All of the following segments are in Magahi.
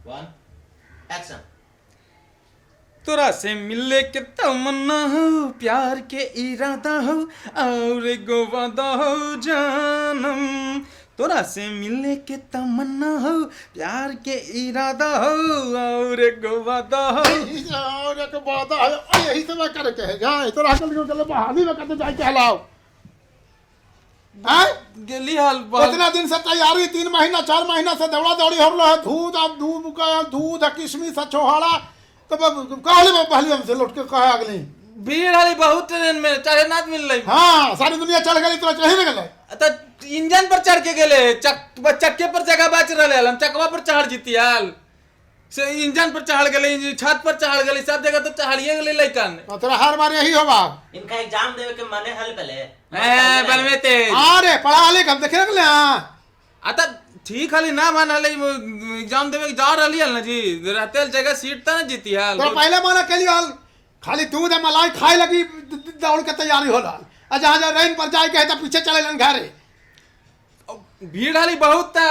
1 एक्शन। तोरा से मिले के तमन्ना हो, प्यार के इरादा हो, और एगो वादा हो जानम। तोरा से मिले के तमन्ना हो, प्यार के इरादा हो, और एगो वादा हो। और एक वादा है, और यही सब करे के है। जाए तोरा कल के बहाली में कते जाए के हलाओ हैं? गेली हल इतना दिन से तैयारी, 3 महीना 4 महीना से दौड़ा दौड़ी हो रहा है। दूध अब दूध का दूध किशमिश छोहाड़ा तो कहले पहले हमसे लौट के कहे अगली भीड़ हली बहुत ट्रेन में चढ़े ना मिल रही। हाँ, सारी दुनिया चढ़ गई, तोरा चढ़े न गेलै। तो इंजन पर चढ़ के गेले, चक्के पर जगह बच रहे हल, हम चकवा पर चढ़ जीती हल से इंजन पर चढ़ गेले, छत पर चढ़ गेले, सब जगह तो चढ़िए गेले लइकन। तो तोरा हर बार यही होबा। इनका एग्जाम देवे के मने हल पहले ए बलमे तेज। अरे पढ़ा लिख हम देखे रखले। हां आ त ठीक हली ना मान हले एग्जाम देवे के जा रहली हल ना जी, रहते जगह सीट त ना जीती हल। तो पहले माना केली हल खाली दूध आ मलाई खाए लगी दौड़ के तैयारी होला। आ जहां जा रेन पर जाए के है त पीछे चले लन घरे। भीड़ हली बहुत ता,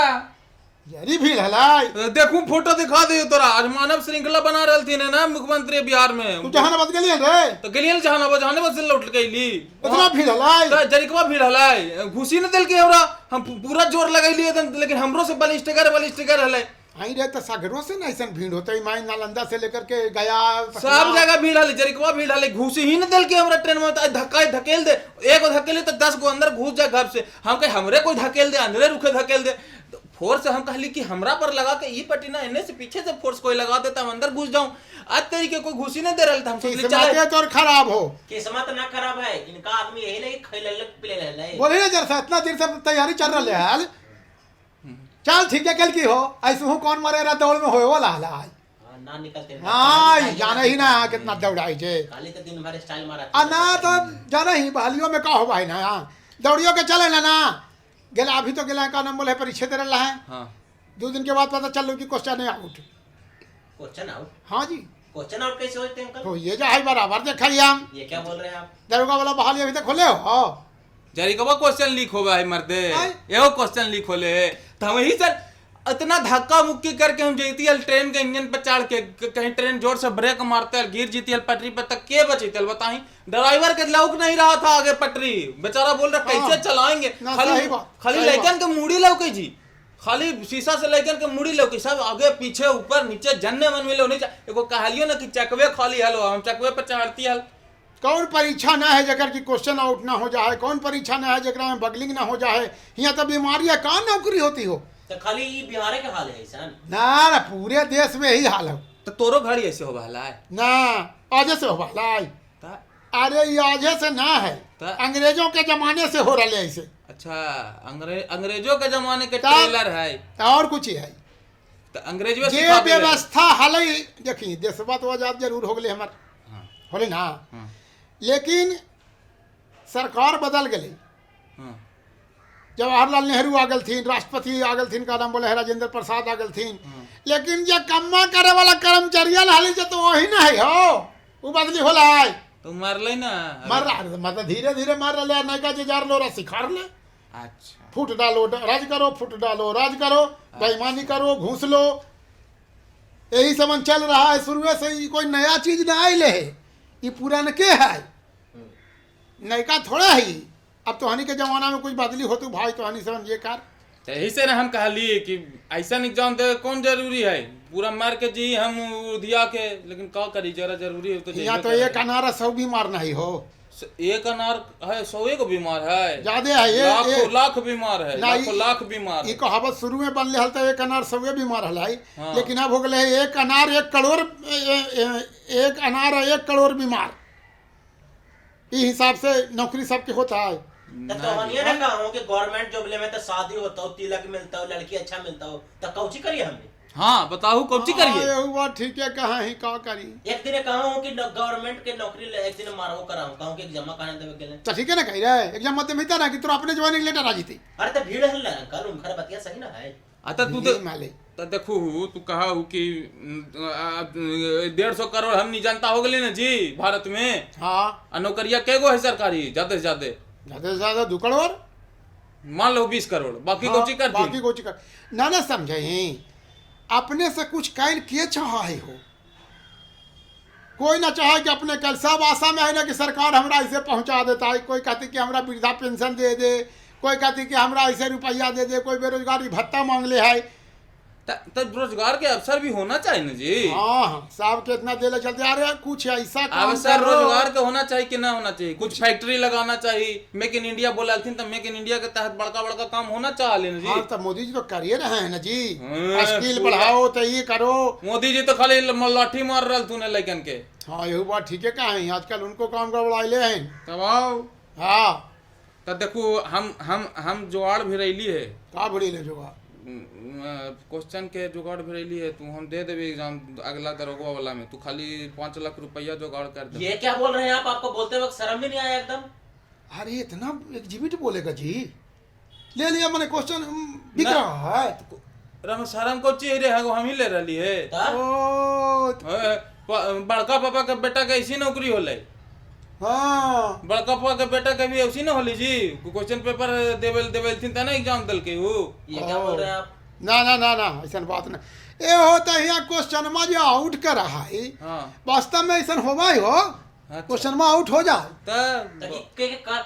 जरी भीड़ हलाई। देखू फोटो दिखा दे तोरा। आज मानव श्रृंखला बना रहल थी ना मुख्यमंत्री बिहार में। तू जहानाबाद गेली रे? तो गेलियन जहानाबाद, जहानाबाद से लौट के अइली। इतना भीड़ हलाई? तो जरिकवा भीड़ हलाई, घुसी न देल के हमरा, हम पूरा जोर लगैली एकदम, लेकिन हमरो से बलिष्ठकर हलाई। आई रे तो सागरों से ना ऐसा भीड़ होता है, माई नालंदा से लेकर के गया सब जगह भीड़ हले, जरिकवा भीड़ हले, घुसी ही न देल के हमरा ट्रेन में। तो धक्का धकेल दे, एगो धकेले तो 10 गो अंदर घुस जाए घर से। हम कहे हमरे कोई धकेल दे, अंदरे रुके धकेल दे। फोर्स हम कहली कि हमरा पर लगा के ई पटीना एने से पीछे से फोर्स कोई लगा देता हम अंदर घुस जाऊं। आज तरीके कोई घुसी नहीं दे रहा था, हम सोचली चले तो खराब हो। किस्मत ना खराब है इनका, आदमी यही लगे खैले लग पिले ले। बोले ना जरा इतना देर से तैयारी चल रही है। चल ठीक है कल की हो ऐसे हूं कौन मरे रहा दौड़ में होए वाला हाल आज ना निकलते। हां जाने ही ना कितना दौड़ाई जे खाली तो दिन भर स्टाइल मारा आ ना तो जाने ही बहालियों में का हो भाई ना। हां दौड़ियों के चले ना ना गेला अभी तो गेला का नाम बोले परीक्षा दे रहा है। हाँ। 2 दिन के बाद पता चल कि क्वेश्चन है आउट। Question out? हाँ जी। क्वेश्चन आउट कैसे होते हैं अंकल? तो ये जा है बराबर देखा ही हम। ये क्या बोल रहे हैं आप? दरोगा वाला बहाली अभी तक खोले हो? जरी कबो क्वेश्चन लीक हो भाई मर्दे, एगो क्वेश्चन लीक होले तो हम ही सर इतना धक्का मुक्की करके हम जैती हल ट्रेन के इंजन पर चढ़ के, कहीं ट्रेन जोर से ब्रेक मारते हल गिर जीती हल पटरी पर तक के बचीते हल बताई। ड्राइवर के लौक नहीं रहा था आगे पटरी, बेचारा बोल रहा कैसे चलाएंगे। खाली खाली लइकन के मुड़ी लौके जी, खाली शीशा से लइकन के मुड़ी लौके, सब आगे पीछे ऊपर नीचे जन्ने मन मिलो नहीं। एगो कहलियो ना कि चकवे खाली हल, हम चकवे पर चढ़ती हल। कौन परीक्षा ना है जकर की क्वेश्चन आउट ना हो जाए, कौन परीक्षा ना है जकरा में बगलिंग ना हो जाए। यहाँ तो बीमारी है, कौन नौकरी होती हो? तो खाली ये बिहार के हाल है ऐसा ना ना पूरे देश में ही हाल है। तो तोरो घड़ी ऐसे हो वाला है ना? आज से हो वाला है। अरे ये आज से ना है, अंग्रेजों के जमाने से हो रहा है ऐसे। अच्छा, अंग्रेजों के जमाने के ट्रेलर है और कुछ ही है। तो अंग्रेजों जे व्यवस्था हल देखी देशवा तो आजाद जरूर हो गए हमार होले ना, लेकिन सरकार बदल गई। जवाहरलाल नेहरू आ गए, राष्ट्रपति आ गए, का नाम बोले राजेंद्र प्रसाद आ गए, लेकिन जे कम्मा करे वाला कर्मचारी हाली तो वही ना है हो, वो बदली होला है। तो मर ले ना, मर रहा मतलब धीरे धीरे मर रहा है। नयका जे जार लो रहा सिखार ले। अच्छा, फूट डालो राज करो, फूट डालो राज करो, बेईमानी करो, घूस लो, यही समझ चल रहा है शुरू से। कोई नया चीज ना आये है, ये पुरानके है, नयका थोड़ा है। अब तोहनी के जमाना में कुछ बदली होती भाई तोहनी समझ ये कर। यही से ना हम कहली कि ऐसा एग्जाम दे कौन जरूरी है, पूरा मार के जी हम उधिया के, लेकिन का करी जरा जरूरी है तो। यहाँ तो एक अनार 100 बीमार नहीं हो, एक अनार है 100 को बीमार है, ज्यादा है ये लाख बीमार है, लाखों लाख बीमार। ये कहावत शुरू में बनले हल तो एक अनार 100 बीमार हलाई। हाँ। लेकिन अब हो गए एक अनार 1 करोड़, एक अनार 1 करोड़ बीमार। इस हिसाब से नौकरी सबके होता है। तो हम ये ना कहूं कि गवर्नमेंट जॉब ले में तो शादी होता हो, तिलक मिलता हो, लड़की अच्छा मिलता हो, तो कौची करिए हमने? हाँ बताओ कौची करिए? ये हुआ ठीक है, कहां ही का करी। एक दिन कहूं कि गवर्नमेंट के नौकरी ले एक दिन मारो कराऊं, कहूं कि एग्जाम काहे देवे गेले। तो ठीक है ना कह रहे एग्जाम मत मिलता ना कि तोरा अपने ज्वाइनिंग लेटर आ जीती। अरे तो भीड़ है ना अंकल, उनखर बतिया सही ना है। आता तू तो तो देखू तू कहा हूँ कि 150 करोड़ हम नहीं जानता हो गए ना जी भारत में। हाँ, नौकरिया के गो है सरकारी ज्यादा से ज्यादा, ज्यादा से ज्यादा 2 करोड़ मान लो 20 करोड़, बाकी कोची कर बाकी कोची कर ना ना समझे। अपने से कुछ कैल के चाहे हो, कोई ना चाहे कि अपने कल, सब आशा में है ना कि सरकार हमरा ऐसे पहुंचा देता है। कोई कहती कि हमरा वृद्धा पेंशन दे दे, कोई कहती कि हमरा ऐसे रुपया दे दे, कोई बेरोजगारी भत्ता मांग ले है। तब रोजगार के अवसर भी होना चाहिए ना जी। हाँ हाँ, साहब के इतना देले चलते। अरे कुछ ऐसा काम अवसर रोजगार के होना चाहिए कि ना होना चाहिए? कुछ फैक्ट्री लगाना चाहिए, मेक इन इंडिया बोला तो मेक इन इंडिया के तहत बड़का बड़का काम होना चाहिए ना जी। हाँ, तो मोदी जी तो करिए रहे हैं ना जी, स्किल बढ़ाओ तो ये करो। मोदी जी तो खाली लाठी मार रहा तूने लड़कन के। हाँ यही बात ठीक है, कहा है आजकल उनको काम गड़बड़ाइले हैं तब आओ। हाँ तब देखो हम हम हम जुगाड़ भी रही है। का भरी ले जुगाड़? क्वेश्चन के जुगाड़ भरेली है, तू हम दे देबे एग्जाम अगला दरोगा वाला में, तू खाली 5 लाख रुपया जुगाड़ कर दे। ये क्या बोल रहे हैं आप? आपको बोलते वक्त शर्म भी नहीं आया एकदम? अरे इतना एग्जिबिट बोलेगा जी, ले लिया मैंने क्वेश्चन बिक रहा है। रम शर्म को चाहिए रे, हम ही ले रही है। ओ बड़का पापा के बेटा के ऐसी नौकरी होले। हाँ बड़का पापा के बेटा के भी ऐसी न होली जी, क्वेश्चन पेपर देवेल देवेल थी ना एग्जाम दल के। वो ये क्या बोल रहे हैं आप? ना ना ना ना ऐसा बात ना, ए होता है क्वेश्चन में जो आउट कर रहा है। हाँ। वास्तव में ऐसा होवा ही हो। अच्छा। क्वेश्चन में आउट हो जाए।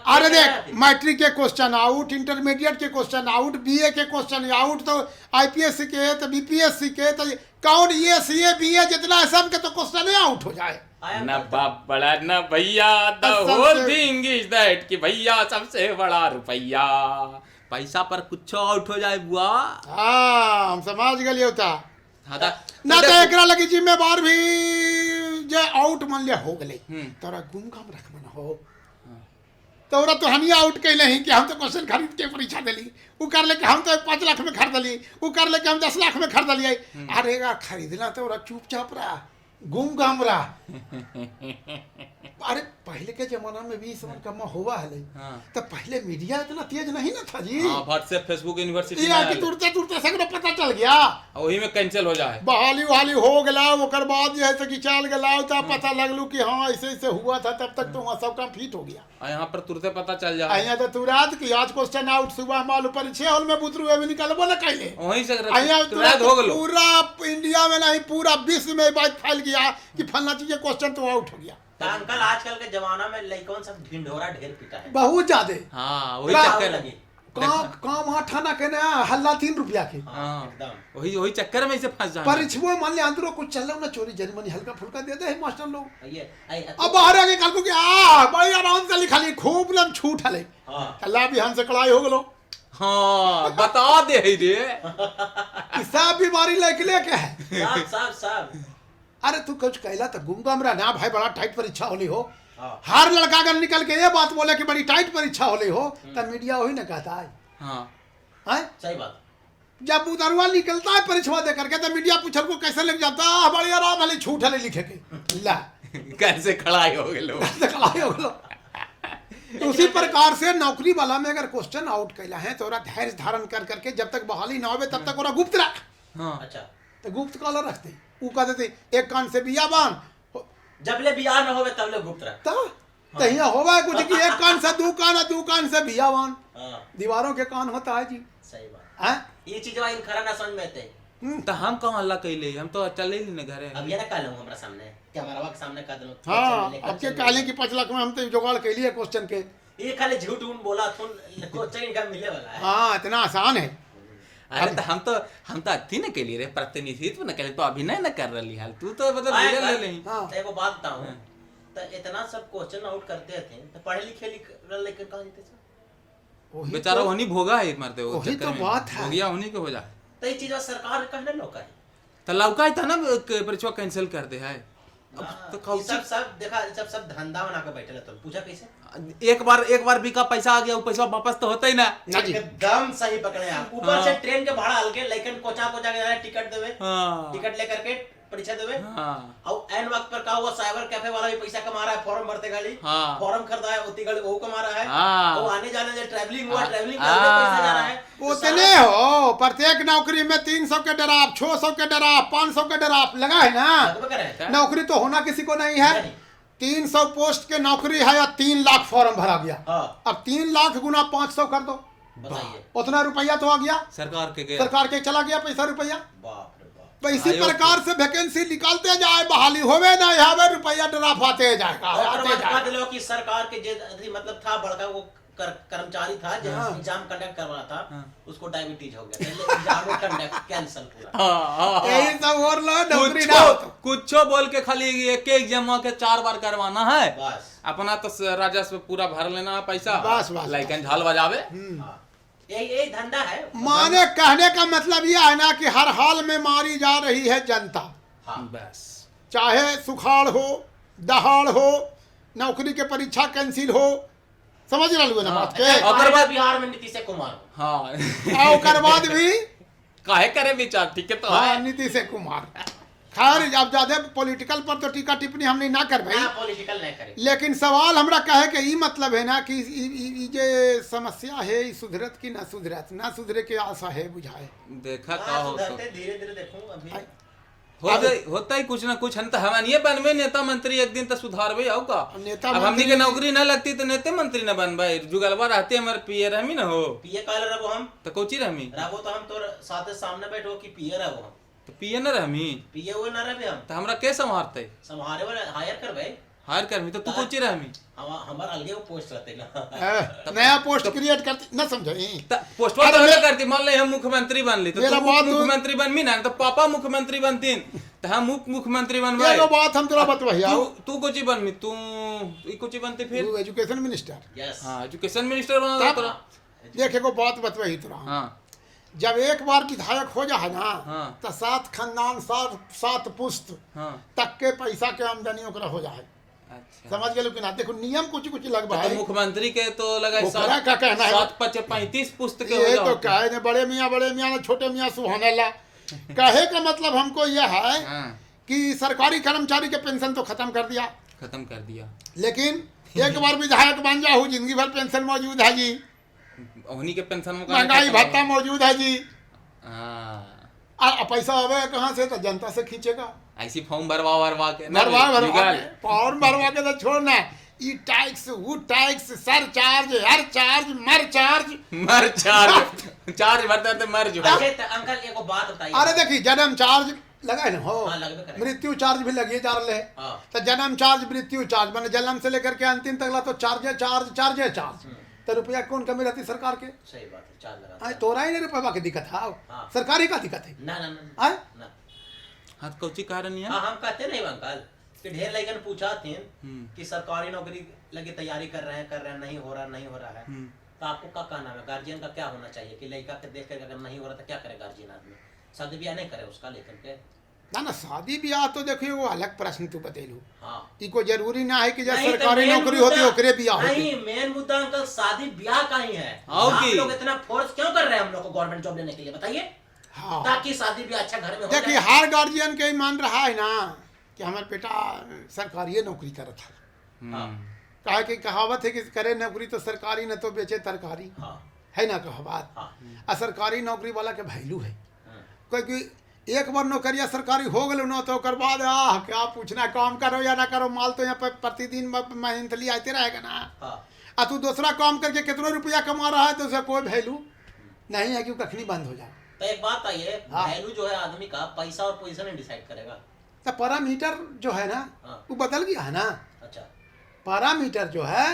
अरे देख मैट्रिक के क्वेश्चन आउट, इंटरमीडिएट के क्वेश्चन आउट, बीए के क्वेश्चन आउट, तो आईपीएससी के तो बीपीएससी के तो कौन ये सीए बीए जितना है सब के तो क्वेश्चन आउट हो जाए। ना बाप बड़ा ना भैया, the whole thing is that कि भैया सबसे बड़ा रुपया, पैसा पर कुछ आउट हो जाए बुआ। हाँ हम समझ गए होता। हाँ ना तो एकरा लगी जिम्मेवार भी जे आउट मान लिया हो गए तोरा गुम काम रखबन हो। तोरा तो हम ही आउट कैले ही कि हम तो क्वेश्चन खरीद के परीक्षा देली, उ कर ले कि हम तो 5 लाख में खरीदली, उ कर ले कि हम 10 लाख में खरीदलिए। अरे खरीदना तो चुपचाप रहा, गुम गाम रहा। अरे पहले के जमाना में भी सब कम हुआ है। हाँ। तो पहले मीडिया इतना तेज नहीं ना था जी। हाँ, व्हाट्सएप फेसबुक यूनिवर्सिटी में तुरते तुरते सगरो पता चल गया, वही में कैंसिल हो जाए, बहाली वहाली हो गला, ओकर बाद जो है कि चल गला तो पता लगलू कि हाँ ऐसे ऐसे हुआ था, तब तक तो वहाँ सब काम फिट हो गया। यहाँ पर तुरते पता चल जाए, यहाँ तो तुरंत कि आज क्वेश्चन आउट, सुबह माल ऊपर 6 हॉल में बुतरू अभी निकलबो न कैले, वहीं से तुरंत हो गलो। पूरा इंडिया में नहीं पूरा विश्व में बात फैल गया कि फलना चीज क्वेश्चन तो आउट हो गया। अंकल आजकल के जमाना में लइकन सब ढिंढोरा ढेर पीटा है बहुत ज्यादा। हाँ वही चक्कर लगी, काम आठाना के ना हल्ला 3 रुपया के। हाँ एकदम वही वही चक्कर में इसे फंस जाए। परीक्षो मान ले अंदरो कुछ चलो ना चोरी जरिमानी हल्का फुल्का दे दे मास्टर लोग। ये अब बाहर आके कल को कि आ बड़ी आराम से लिखा खूब लम छूट हले। हां अल्लाह भी हमसे कड़ाई हो गलो। हाँ बता दे रे कि सब बीमारी लेके लेके है साहब साहब साहब। अरे तू कुछ कहला तो गुम रहा ना भाई, बड़ा टाइट परीक्षा होली हो। हर लड़का अगर निकल के ये बात बोले कि बड़ी टाइट परीक्षा होली हो तो मीडिया वही ना कहता है। हाँ सही बात। जब उतरवा निकलता है परीक्षा दे करके तो मीडिया पूछल को कैसे लग जाता है, बड़ी आराम हले छूट हले लिखे के ला कैसे खड़ाई हो गलो, कैसे खड़ाई हो गलो। तो उसी प्रकार से नौकरी वाला में अगर क्वेश्चन आउट कैला है तो धैर्य धारण कर करके जब तक बहाली ना होवे तब तक ओरा गुप्त रख। हाँ अच्छा तो गुप्त काला रखते, उ कह देते एक कान से बिया बान, जब ले बिया न होवे तब ले गुप्त रख। तो तहिया होवा कुछ कि एक कान से दू कान, दू कान से बिया बान। हां दीवारों के कान होता है जी। सही बात हैं, ये चीज इन खरा ना समझ में आते। तो हम कहां हल्ला कइले, हम तो चले ही न घरे। अब ये ना कहलूं हमरा सामने कैमरा के सामने कह देलूं। हां अब के काले की 5 लाख में हम तो जुगाड़ कइली क्वेश्चन के, ये खाली झूठ ऊन बोला थुन क्वेश्चन इनका मिले वाला है। हां इतना आसान है। अरे तो हम तो अथी न के लिए रे, प्रतिनिधित्व न के लिए, तो अभिनय न कर रही हाल तू तो मतलब ले ले नहीं। तो एगो बात बताऊं, तो इतना सब क्वेश्चन आउट करते थे तो पढ़े लिखे लेकर कहां जाते थे बेचारा, वही भोगा है मरते वो वही तो बात है, हो गया उन्हीं के हो जा। तो ये चीज सरकार कहने लौका है तो लौका है था ना परीक्षा कैंसिल कर दे है। अब तो सब सब देखा सब सब धंधा बना के बैठे तो पूछा कैसे, एक बार बिका पैसा आ गया वो पैसा वापस तो होता ही ना। एकदम सही पकड़े आप। ऊपर से ट्रेन के भाड़ा हल्के लेकिन कोचा कोचा के टिकट देवे, टिकट लेकर के परीक्षा देवे। और एन वक्त पर का हुआ, साइबर कैफे वाला भी पैसा कमा रहा है, फॉर्म भरते गाली फॉर्म खरीदा है उतनी गाली वो कमा रहा है, वो आने जाने जो ट्रैवलिंग हुआ ट्रैवलिंग का पैसा जा रहा है। उतने हो प्रत्येक नौकरी में 300 के डराप, 600 के डराप, 500 के डराप लगा है ना। नौकरी तो होना किसी को नहीं है। 300 पोस्ट के नौकरी है या 3 लाख फॉर्म भरा गया। अब 3 लाख गुना 500 कर दो, उतना रुपया तो आ गया सरकार के, सरकार के चला गया पैसा रुपया। बाप रे बाप। तो इसी प्रकार से वैकेंसी निकालते जाए, बहाली होवे ना आवे, रुपया ड्राफ आते जाएगा, आते जाएगा। कि सरकार के जे मतलब था बड़का वो कर्मचारी था जो एग्जाम कंडक्ट करवा था, उसको डायबिटीज हो गया, एग्जाम कंडक्ट कैंसिल पूरा। यही सब और लो नौकरी ना हो तो कुछो बोल के खाली एक एग्जाम के 4 बार करवाना है बस। अपना तो राजस्व पूरा भर लेना है पैसा, बस बस लाइकन झाल बजावे। यही धंधा है। माने कहने का मतलब यह है ना कि हर हाल में मारी जा रही है जनता। हाँ। बस चाहे सुखाड़ हो, दहाड़ हो, नौकरी के परीक्षा कैंसिल हो, समझ रहा ना बात के। और बाद बिहार में नीतीश कुमार, हाँ, और बाद भी काहे करे विचार, ठीक है तो हाँ, नीतीश कुमार। खैर अब ज्यादा पॉलिटिकल पर तो टीका टिप्पणी हमने ना कर भाई, पॉलिटिकल नहीं करे, लेकिन सवाल हमरा कहे के ई मतलब है ना कि जे समस्या है ई सुधरत की ना सुधरत, ना सुधरे के आशा है बुझाए। देखा का हो तो धीरे धीरे देखूं अभी होता ही कुछ ना कुछ। हम तो हमारे बनवे नेता मंत्री एक दिन तो सुधारवे आओ का। नेता अब हमनी के नौकरी ना लगती तो नेता मंत्री ना बनबे, जुगलवा रहते हमारे पीए रहमी ना हो। पीए काल रहबो हम तो कोची रहमी रहबो तो हम तोर साथे सामने बैठो कि पीए रहबो हम तो पीए ना रहमी, पीए वो ना रहबे हम तो हमरा के संभारते, संभारे वाला हायर करबे, हायर करमी तो तू कोची रहमी, हम हमार अलगे वो पोस्ट रहते ना, नया पोस्ट क्रिएट करते ना, समझो त पोस्टवा तो रहबे करती। मान ले हम मुख्यमंत्री बन ली तो मेरा तू बात मुख्यमंत्री बनमी ना तो पापा मुख्यमंत्री बनतीन तो हम उप मुख्यमंत्री बनबे। एगो बात हम तोरा बतवहिया, तू कोची बनमी, तू ई कोची बनती फिर तू एजुकेशन मिनिस्टर। यस हां एजुकेशन मिनिस्टर बना दो तोरा। देख एगो बात बतवही तोरा, हां जब एक बार विधायक हो जाए ना हाँ। तो 7 खानदान 7 पुश्त हाँ। तक के पैसा के आमदनी ओकरा हो जाए। अच्छा। समझ गए कि ना? देखो नियम कुछ कुछ लगभग तो मुख्यमंत्री के तो लगा का कहना है 7 5 35 पुश्त के हो ये जाओ। तो कहे ने बड़े मियाँ ना छोटे मियाँ सुहानेला। कहे का मतलब हमको यह है हाँ। कि सरकारी कर्मचारी के पेंशन तो खत्म कर दिया, खत्म कर दिया, लेकिन एक बार विधायक बन जाओ जिंदगी भर पेंशन मौजूद है जी, उन्हीं के पेंशन में महंगाई भत्ता मौजूद है जी। हाँ। पैसा आवे कहाँ से? तो जनता से खींचेगा। ऐसी फॉर्म भरवा भरवा के भरवा भरवा फॉर्म भरवा के तो छोड़ना, ई टैक्स वो टैक्स सर चार्ज हर चार्ज मर चार्ज मर चार्ज चार्ज भरते भरते मर जो। अंकल एगो बात बताइए। अरे देखी जन्म चार्ज लगाए ना हो, हाँ, मृत्यु चार्ज भी लगिए जा रहे है। हाँ। तो जन्म चार्ज मृत्यु चार्ज माने जन्म से लेकर के अंतिम तक ला तो चार्ज चार्ज चार्ज चार्ज, तो रुपया कौन कमी रहती सरकार के? सही बात है, चार्ज लगा आए तोरा ही नहीं रुपया की दिक्कत है, हाँ। सरकारी का दिक्कत है ना ना ना आए ना। हाँ तो कौची कारण है? हाँ, हम कहते नहीं अंकल कि ढेर लइकन पूछा थे कि सरकारी नौकरी लगी तैयारी कर रहे हैं नहीं हो रहा, नहीं हो रहा है, तो आपको क्या कहना है? गार्जियन का क्या होना चाहिए कि लड़का के देख कर अगर नहीं हो रहा तो क्या करे गार्जियन? आदमी शादी ब्याह नहीं करे उसका लेकर के? ना ना शादी ब्याह तो देखिए वो अलग प्रश्न तू बतेलू। हाँ। इको जरूरी ना है कि जब नहीं, तो सरकारी नौकरी होती ओकरे ब्याह होती। नहीं, मेन मुद्दा अंकल शादी ब्याह का ही है। आओ आप की। लोग इतना फोर्स क्यों कर रहे हैं हम लोग को गवर्नमेंट जॉब लेने के लिए, बताइए? हाँ। ताकि शादी ब्याह अच्छा घर में हो देखिए जाए। हर गार्जियन के मान रहा है ना कि हमारे बेटा सरकारी नौकरी करत है। हाँ। काहे कि कहावत है कि करे नौकरी तो सरकारी न तो बेचे तरकारी। हाँ। है ना कहावत? हाँ। आ सरकारी नौकरी वाला के वैल्यू है, क्योंकि एक बार नौकरिया सरकारी हो गलो ना तो ओकर बाद आह क्या पूछना, काम करो या ना करो, माल तो यहाँ पर प्रतिदिन मंथली आते रहेगा ना। हाँ। आ तू दूसरा काम करके कितना रुपया कमा रहा है तो उसका कोई वैल्यू नहीं है कि कखनी बंद हो जाए। तो एक बात आइए, हाँ। वैल्यू जो है आदमी का पैसा और पोजीशन डिसाइड करेगा। तो पैरामीटर जो है ना हाँ। वो बदल गया है ना। अच्छा। पैरामीटर जो है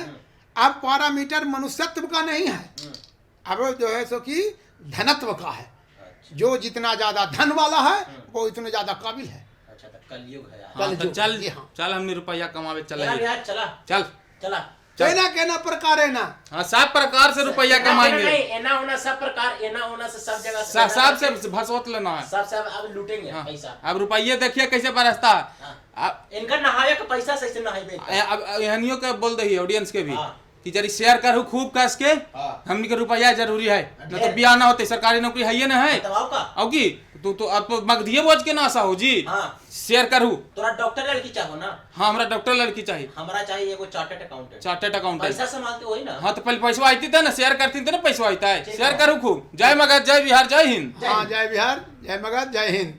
अब पैरामीटर मनुष्यत्व का नहीं है, अब जो है सो कि धनत्व का है। अच्छा। जो जितना ज्यादा धन वाला है वो इतना ज्यादा काबिल है। अच्छा, तो कलयुग है यार। हाँ, तो चल जी हाँ। चल हमने रुपया कमावे चला चला यार, चला चल चला कहना कहना प्रकार है ना। हाँ, सब प्रकार से रुपया कमाएंगे। नहीं, एना होना सब प्रकार, एना होना से सब जगह से, सब से भसवत लेना है, सब सब अब लूटेंगे हाँ। पैसा। अब रुपये देखिए कैसे बरसता है। हाँ। इनका नहावे का पैसा से नहाइबे। अब यहनियों के बोल दही ऑडियंस के भी हाँ। कि जरी शेयर करू खूब कस के, हाँ। हमनी के रुपया जरूरी है, न तो ढेर। बियाह ना होते, सरकारी नौकरी है ना है। दबाव का और की तू तो अब मगधिये बोझ के ना आशा हो जी। हाँ। शेयर करू। तोरा डॉक्टर लड़की चाहो ना? हाँ, हमरा डॉक्टर लड़की चाहिए। हमरा चाहिए एगो चार्टर्ड अकाउंटेंट। चार्टर्ड अकाउंटेंट पैसा संभालते वही ना। हाँ तो पहले पैसा आती था ना, शेयर करती थे ना पैसा आता है। ठीक शेयर है। करू खूब। जय मगध, जय बिहार, जय हिंद। हाँ, जय बिहार, जय मगध, जय हिंद।